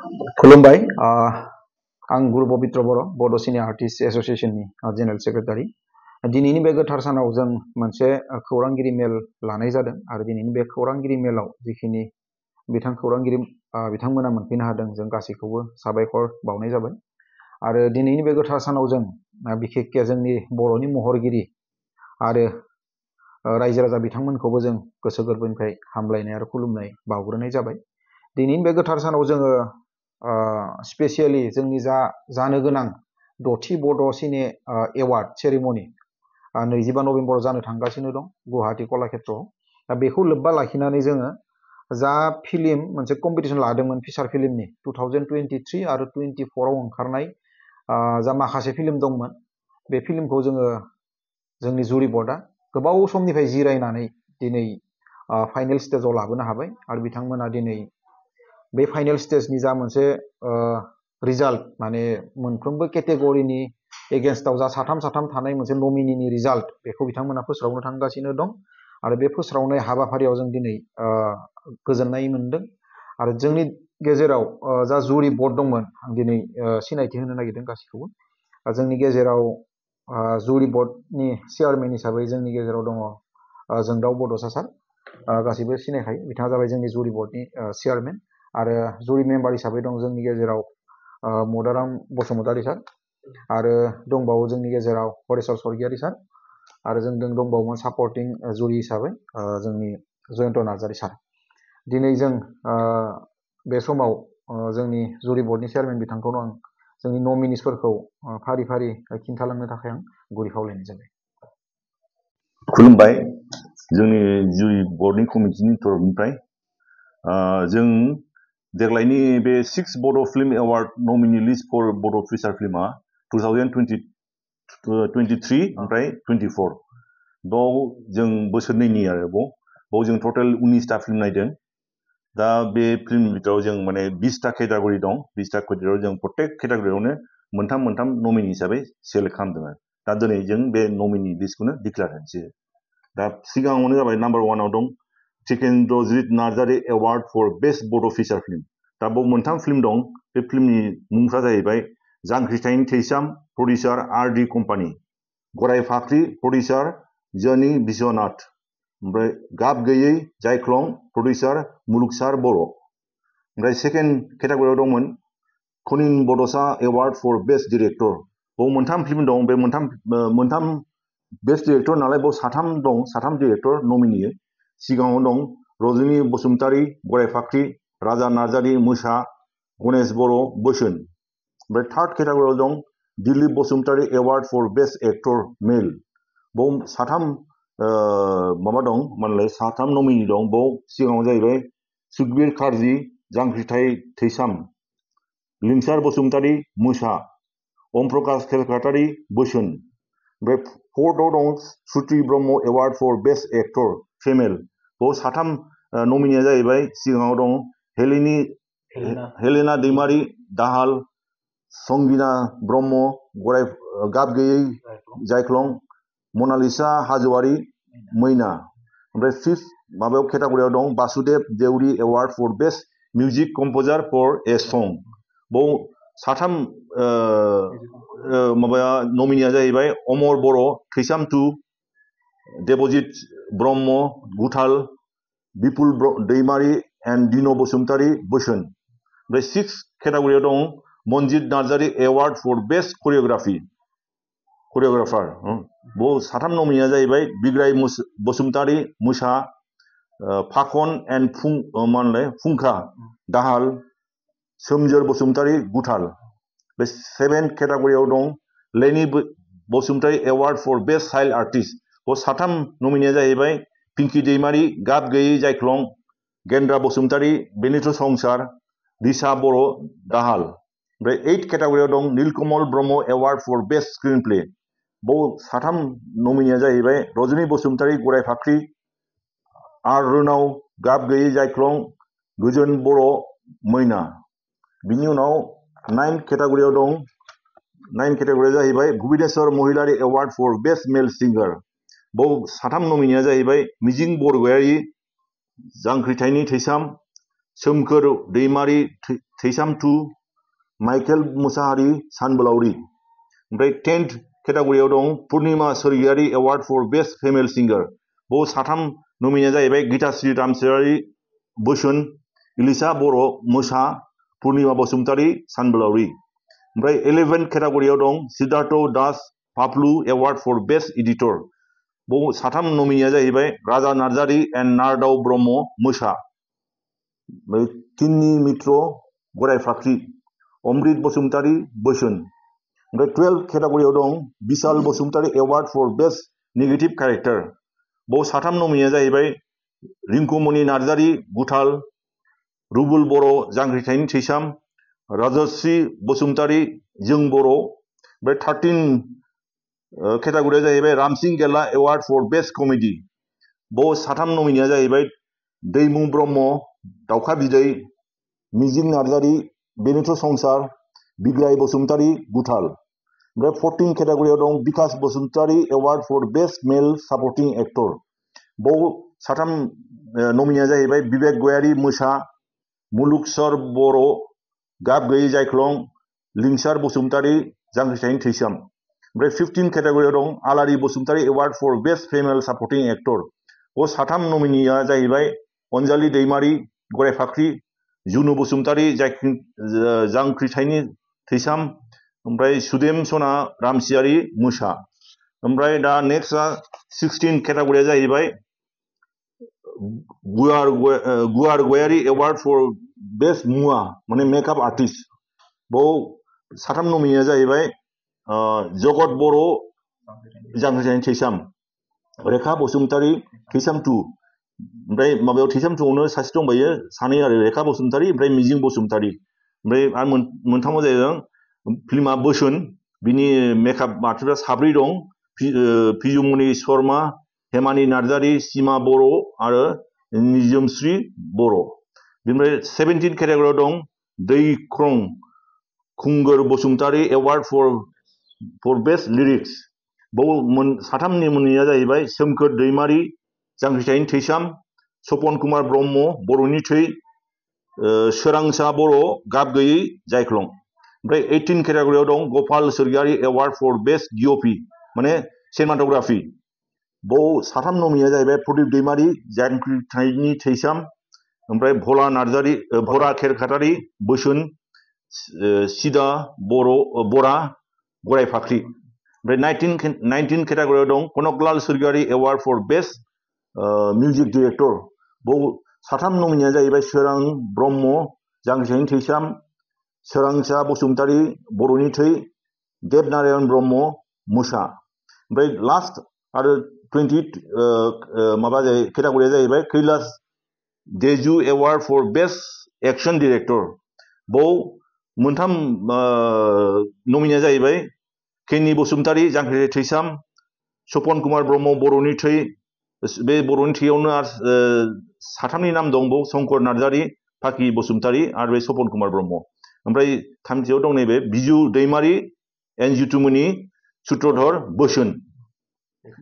खुलुमबाय आं गुरु पबित्र बर' बड' सिनियर आर्टिस्ट एसोसिएशननि जेनेरेल सेक्रेटारि दिनैनि बे गोथार सानाव जों मोनसे खौरांगिरि मेल लानाय जादों आरो दिनैनि बे खौरांगिरि मेलाव जिखिनि खौरांगिरि बिथांमोना मोनफैनो हादों जों गासैखौबो साबायखर बावनाय जाबाय आरो दिनैनि बे गोथार सानाव जों बिखेकके जोंनि बर'नि महरगिरि आरो रायजो राजा बिथांमोनखौबो जों गोसो गोरबोनिफ्राय हामलायनाय आरो खुलुमनाय बावग्रोनाय जाबाय दिनैनि बे गोथार सानाव जोङो स्पेसियेलि जोंनि जानो गोनां दथि बड' सिने एवार्ड सेरेमनि 25 नभेम्बराव जानो थांगासिनो दं गुवाहाटी कलाक्षेत्रआव दा बेखौ लोब्बा लाखिनानै जोङो जा फिल्म मोनसे कम्पिटिशन लादोंमोन फिसार फिल्मनि 2023 आरो 24 आव ओंखारनाय जा माखासे फिल्म दंमोन बे फिल्मखौ जोङो जोंनि जुरि बर्डआ गोबाव समनिफ्राय जिरायनानै दिनै फाइनेल स्टेजाव लाबोनो हाबाय आरो बिथांमोना दिनै बे फाइनेल स्टेजनि जा मोनसे रिजाल्ट माने मोनफ्रोमबो केटेगरिनि एगेन्स्टआव जा साथाम थानाय मोनसे नमिनिनि रिजाल्ट बेखौ बिथांमोना फोस्रावनो थांगासिनो दं आरो बे फोस्रावनाय हाबाफारियाव जों दिनै गोजोननाय मोनदों आरो जोंनि गेजेराव जा जुरि बर्ड दंमोन आं दिनै सिनायथि होनो नागिरदों गासैखौबो जोंनि गेजेराव जुरि बर्डनि चेयारमेन हिसाबै जोंनि गेजेराव दङ जोंदाव बड'सा सार गासैबो सिनायखायो बिथाङा जाबाय जोंनि जुरि बर्डनि चेयारमेन आरो जुरि मेम्बार हिसाबै दं जोंनि गेजेराव मदाराम बसुमतारी सार आरो दंबावो जोंनि गेजेराव हरेश्वर स्वर्गियारी सार आरो जों दंबावोमोन सापर्टिं जुरि हिसाबै जोंनि जयन्त नार्जारी सार दिनै जों बे समाव जोंनि जुरि बर्डनि चेयारमेन बिथांखौनो आं जोंनि नमिनिसफोरखौ फारि फारि खिन्थालांनो थाखाय आं गुरै खावलायनाय जाबाय खुलुमबाय जोंनि जुरि बर्डनि कमिटिनि तरफनिफ्राय जों देग्लायनि बे 6 Bodo' film award nominee list for Bodo' feature फिल्मा 2023 ओमफ्राय 24 बाव जों बोसोरनैनि आरो बाव जों टटेल 19टा फिल्म नायदों दा बे फिल्म बिथोराव जों माने 20टा केटेगरि दं 20टा केटेगरियाव जों प्रत्येक केटेगरियावनो मोनथाम नमिनि हिसाबै सेलेक्ट खालामदों दा दिनै जों बे नमिनि लिस्टखौनो डिक्लेयार होनोसै दा सिगाङावनो जाबाय नाम्बार 1 आव दं टिकेन्द्रजित नार्जारी एवार्ड फर बेस्ट बड' फिचार फिल्म दा बाव मोनथाम फिल्म दं बे फिल्मनि मुंफ्रा जाहैबाय जांख्रिथायनि थैसाम प्रडिउसार आर.डी. कम्पानी गराय फाख्रि प्रडिउसार जनि बिश्वनाथ ओमफ्राय गाब गैयै जायख्लं प्रडिउसार मुलुगसार बर' ओमफ्राय सेकेन्ड केटेगरियाव दंमोन खनिन बड'सा एवार्ड फर बेस्ट डिरेक्टर बाव मोनथाम फिल्म दं बे मोनथाम बेस्ट डिरेक्टर नालाय बाव साथाम डिरेक्टर नमिनि सिगाङाव दं रजनी बसुमतारी गराय फाख्रि राजा नार्जारी मोसा गणेश बर' बोसोन ओमफ्राय थार्ड केटेगरियाव दं Dilip Basumatary award for best actor male बाव साथाम साथाम नमिनि दं बाव सिगाङाव जाहैबाय सुखबीर कार्जी जांख्रिथाय थैसाम लिंसार बसुमतारी मोसा ओम प्रकाश केलकातारी बोसोन ओमफ्राय फोर्थआव दं Sutri Brahma award for best actor female बाव साथाम नमिनिया जाहैबाय सिगाङाव दं हेलेना दैमारी दाहाल संगिना ब्रह्म गराय गाब गैयै जायख्लं मनालिसा हाजोवारी मैना ओमफ्राय फिफ्थ माबायाव केटेगरियाव दं Basudev Deuri award for best music composer for a song बाव साथाम नमिनिया जाहैबाय अमर बर' थैसाम 2 देबजित ब्रह्म गुथाल बिपुल दैमारी एन्ड दिनो बसुमतारी बोसोन ओमफ्राय 6 केटेगरियाव दं Manjit Narzary award for best choreographer बाव साथाम नमिनिया जाहैबाय बिग्राय बसुमतारी मोसा फाखन एन्ड फुंखा दाहाल सोमजोर बसुमतारी गुथाल बे 7 केटेगरियाव दं Leni Basumatary award for best child artist बाव साथाम नमिनिया जाहैबाय पिंकी दैमारी गाब गैयै जायख्लं गेन्द्रा बसुमतारी बेनिथ संसार दिसा बर' दाहाल ओमफ्राय 8 केटेगरियाव दं Nilkamal Brahma award for best screenplay बाव साथाम नमिनिया जाहैबाय रजनी बसुमतारी गराय फाख्रि आर रोनाव गाब गैयै जायख्लं गोजोन बर' मैना बिनि उनाव 9 केटेगरियाव दं 9 केटेगरिया जाहैबाय भुबनेश्वर महिलारी एवार्ड फर बेस्ट मेल सिंगार बाव साथाम नमिनिया जाहैबाय मिजिं बरगयारी जांख्रिथायनि थैसाम सोमखोर दैमारी थैसाम 2 माइकेल मुसाहारि सानबोलावरि ओमफ्राय 10th केटेगरियाव दं Purnima Swargiary award for best female singer बाव साथाम नमिनिया जाहैबाय गीताश्री रामसियारि बोसोन इलिसा बर' मोसा पुर्णिमा बसुमतारि सानबोलावरि ओमफ्राय 11th केटेगरियाव दं Siddhartha Das Paplu award for best editor बाव साथाम नमिनिया जाहैबाय राजा नार्जारि एन्ड नारदाव ब्रह्म मोसा किन्नी मित्र गराय फाख्रि अमृत बसुमतारि बोसोन ओमफ्राय 12th केटेगरियाव दं Bishal Basumatary award for best negative character बाव साथाम नमिनिया जाहैबाय रिंकुमणि नार्जारि गुथाल रुबुल बर' जांख्रिथायनि थैसाम राजश्री बसुमतारि जों बर' ओमफ्राय 13 केटेगरिया जाहैबाय रामसिं गेला एवार्ड फर बेस्ट कमेडि बाव साथाम नमिनिया जाहैबाय दैमु ब्रह्म दाउखा बिदै मिजिं नार्जारि बेनोथ' संसार बिग्राय बसुमतारि गुथाल ओमफ्राय 14 केटेगरियाव दं Bikash Basumatary award for best male supporting actor बाव साथाम नमिनिया जाहैबाय बिबेक गयारि मोसा मुलुगसर बर' गाब गैयै जायख्लं लिंसार बसुमतारि जांख्रिथायनि थैसाम ओमफ्राय 15 केटेगरियाव दं Alari Basumatary award for best female supporting actor बाव साथाम नमिनिया जाहैबाय अनजालि दैमारि गराय फाख्रि जुनु बसुमतारि जांख्रिथायनि थैसाम ओमफ्राय सुदेम सना रामसियारि मोसा ओमफ्राय दा नेक्स्टआ 16 केटेगरिया जाहैबाय गुवार गयारि एवार्ड फर बेस्ट मुवा माने मेकआप आर्टिस्ट बाव साथाम नमिनिया जाहैबाय जगत बर' जांख्रिथायनि थैसाम रेखा बसुमतारि थैसाम 2 ओमफ्राय माबायाव थैसाम 2आवनो सासे दंबायो सानै आरो रेखा बसुमतारि ओमफ्राय मिजिं बसुमतारि ओमफ्राय आरो मोनथामाव जाहैदों फिल्मा बोसोन बिनि मेकआप आर्टिस्टफ्रा साब्रै दं पिजुमनि शर्मा हेमानि नार्जारि सीमा बर' आरो निजोमश्री बर' बेनिफ्राय 17 केटेगरियाव दं Daikhrang Khungur Basumatary award for best lyrics बाव साथाम नमिनिया जाहैबाय सोमखोर दैमारि जांख्रिथायनि थैसाम सपन कुमार ब्रह्म बर'नि थै सोरांसा बर' गाब गैयै जायख्लं ओमफ्राय 18 केटेगरियाव दं गपाल सोरगियारि एवार्ड फर बेस्ट डिअपि माने सिनेमाट'ग्राफि बाव साथाम नमिनिया जाहैबाय प्रदीप दैमारि जांख्रिथायनि थैसाम ओमफ्राय भला नार्जारि भरा खेरखातारि बोसोन सिदा बरा गराय फाख्रि ओमफ्राय 19 केटेगरियाव दं Kanaklal Swargiary award for best music director बाव साथाम नमिनिया जाहैबाय सोरां ब्रह्म जांख्रिथायनि थैसाम सोरांसा बसुमतारि बर'नि थै देबनारायण ब्रह्म मोसा ओमफ्राय लास्ट आरो 20 माबा केटेगरिया जाहैबाय Kailash Deju award for best action director बाव मोनथाम नमिनिया जाहैबाय केनि बसुमतारि जांख्रिथाय थैसाम सपन कुमार ब्रह्म बर'नि थै बे बर'नि थैयावनो साथामनि नाम दं बाव शंकर नार्जारि फाखि बसुमतारि आरो बे सपन कुमार ब्रह्म ओमफ्राय थामथियाव दं नैबे बिजु दैमारि एन जितुमनि सुत्रधर बोसोन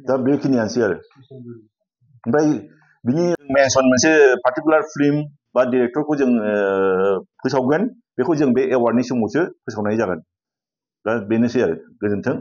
दा बेखिनियानोसै आरो ओमफ्राय बिनि मेनसन मोनसे पार्टिकुलार फिल्म बा डिरेक्टरखौ जों फोसावगोन बेखौ जों बे एवार्डनि समावसो फोसावनाय जागोन दा बेनोसै आरो गोजोन्थों